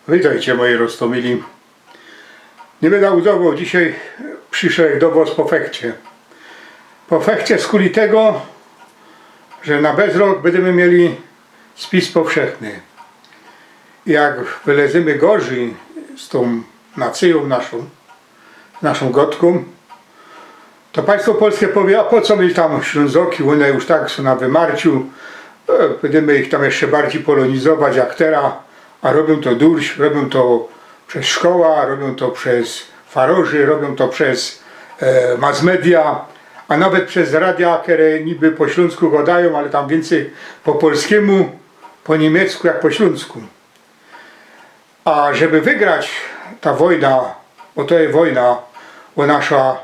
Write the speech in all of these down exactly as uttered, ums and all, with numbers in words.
Witejcie, moji roztōmili. Niy byda udowoł, dzisiej przyszoł do wos po fechcie. Po fechcie skuli tego, że na bezrok bydymy mieli spis powszechny. I jak wylezymy gorzyj z tōm nacyjōm naszōm, z naszōm godkōm, to państwo polske powie: „A po co my tam Ślōnzoki, ône już tak sōm na wymarciu, e, bydymy ich tam jeszcze bardzij polonizować jak tera”, a robiōm to durś, robiōm to bez szkoła, robiōm to bez farorzy, robiōm to bez, e, mass media, a nawet bez radia, kere niby po ślōnsku godajōm, ale tam wiyncyj po polskimu, po niymiecku jak po ślōnsku. A żeby wygrać ta wojna, bo to je wojna ô nasza,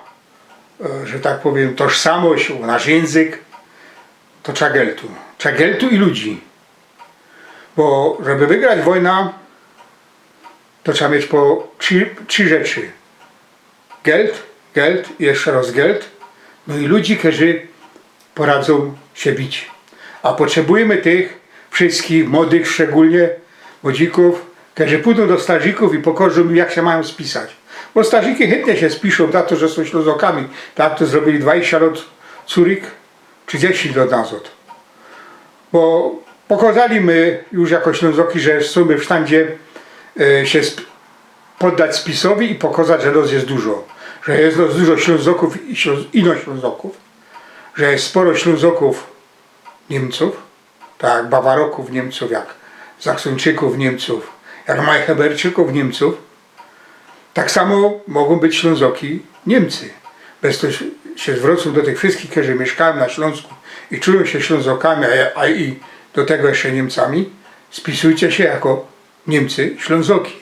e, że tak powiym, tożsamość, ô nasz jynzyk, to trzeba geltu. Trzeba geltu i ludzi. Bo żeby wygrać wojna, to trzeba mieć po trzi, trzi rzeczy. Geld, geld i jeszcze roz geld. No i ludzi, kerzy poradzōm sie bić. A potrzebujymy tych wszyskich, młodych szczególnie, młodzikōw, kerzy pōdōm do starzikōw i pokŏżōm im, jak sie majōm spisać. Bo starziki chytnie sie spiszōm za to, że sōm Ślōnzokami. Tak to zrobiyli dwadziścia lŏt curyk, czy dziesiyńć lŏt nazŏd. Bo pokŏzali my już jako Ślōnzoki, że sōm w sztandzie, e, sie sp-, poddać spisowi i pokŏzać, że nŏs je dużo. Że je nŏs dużo Ślōnzokōw i Ślōn-, ino Ślōnzokōw. Że je sporo Ślōnzokōw Niymcōw, tak jak Bawarokōw Niymcōw, jak Saksōńczykōw Niymcōw, jak Majheberczykōw Niymcōw. Tak samo mogōm być Ślōnzoki Niymcy. Bez to sie, sie zwrocōm do tych wszyskich, kerzy miyszkajōm na Ślōnsku i czujōm sie Ślōnzokami, a, a i do tego jeszcze Niymcami. Spisujcie sie jako Niymcy Ślōnzoki.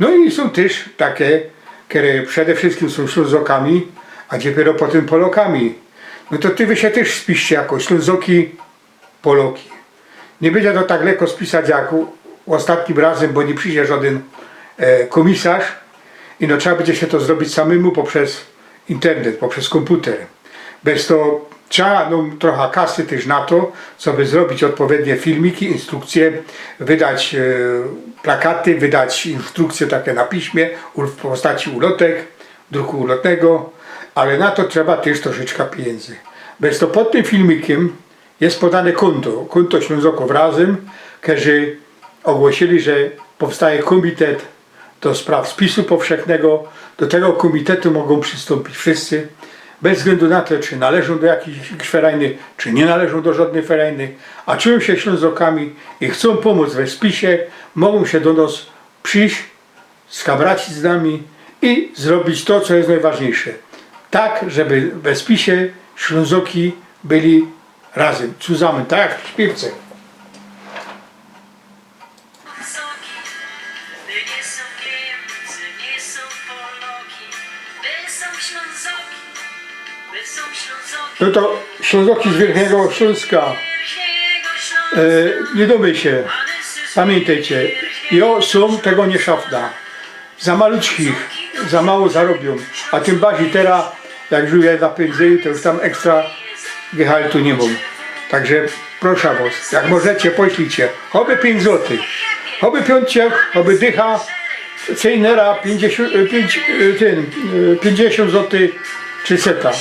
No i sōm tyż take, kere przede wszyskim sōm Ślōnzokami, a dopiyro potym Polŏkami. No to ty wy sie tyż spiszcie jako Ślōnzoki Polŏki. Niy bydzie to tak lekko spisać jak u-, ôstatnim razym, bo niy przidzie żŏdyn, e, kōmisarz. I no, trzeba bydzie sie to zrobić samymu poprzez internet, poprzez kōmputer. Bez to trzeba, no, trocha kasy tyż na to, coby zrobić ôdpowiednie filmiki, instrukcje, wydać, e, plakaty, wydać instrukcje take na piśmie, ul-, w postaci ulŏtek, druku ulotnego, ale na to trzeba tyż troszeczka pijynzy. Bez to pod tym filmikym je podane kōnto, kōnto Ślōnzokōw Razym, kerzy ôgłosiyli, że powstaje kōmitet do spraw spisu powszechnego. Do tego kōmitetu mogōm przistōmpić wszyscy, bez wzglyndu na to, czy należōm do jakijś ferajny, czy niy należōm do żŏdnyj ferajny, a czujōm sie Ślōnzokami i chcōm pōmōc we spisie, mogōm sie do nŏs prziś, skabracić z nami i zrobić to, co je nojważniyjsze. Tak, żeby we spisie Ślōnzoki byli razym, zusammen, tak jak w śpiywce. No to Ślōnzoki z Wielkiego Ślōnska. E, niy dōmy sie. Pamiyntejcie, jo sōm tego niy szafna. Za maluczkich, za mało zarobiōm. A tym bardzij tera, jak już je na pynzyju, to już tam ekstra gehaltu niy mōm. Tak że proszã wŏs, jak możecie, poślijcie. Choby piyńć złotych. Choby piyńć, choby dycha. Cejnera piyńćdziesiōnt, e, piyńć, e, tyn, e, piyńćdziesiōnt złotych czy seta.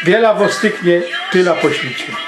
Wiela wŏs styknie, tyla poślijcie.